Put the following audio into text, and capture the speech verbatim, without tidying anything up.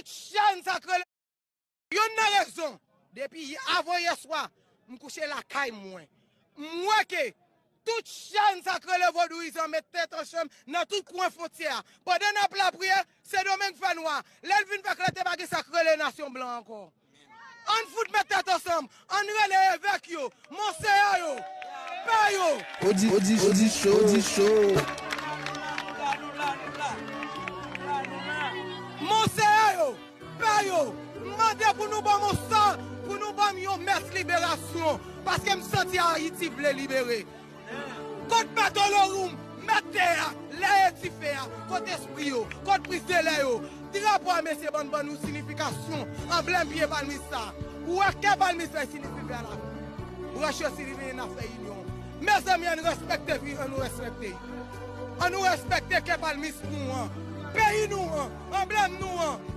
Chèn sa k rele. Youn nan rezon, depi avan yè swa, m kouche lakay mwen. M wè ke tout chèn sa k rele vodouyizan met tèt ansanm nan tout kwen fwontyè a. Pandan n ap lapriyè, Sendomeng fè nwa. Lè l vin fè klè, te pa gen sa k rele nasyon blan ankò. Ann fout met tèt ansanm, ann rele evèk yo, monseyè yo, pè yo. Odi, odi, odi show, odi show. Monseyè yo, pè yo, m mande pou nou ban m yon san, pou nou ban m yon mès liberasyon, paske m santi Ayiti vle libere. Kot Mèt Olorum, mèt tè a, lè e dife a, kot espri yo, kot priz de lè yo. Drapo a mesye bann ban nou sinifikasyon, anblèm pye palmis sa. Ou wè kè palmis la siyifi fè la. Branch yo siyifi nan fè inyon. Mezanmi, ann respekte vi, ann nou respekte. Ann nou respekte kè palmis nou an, peyi nou an, anblèm nou an.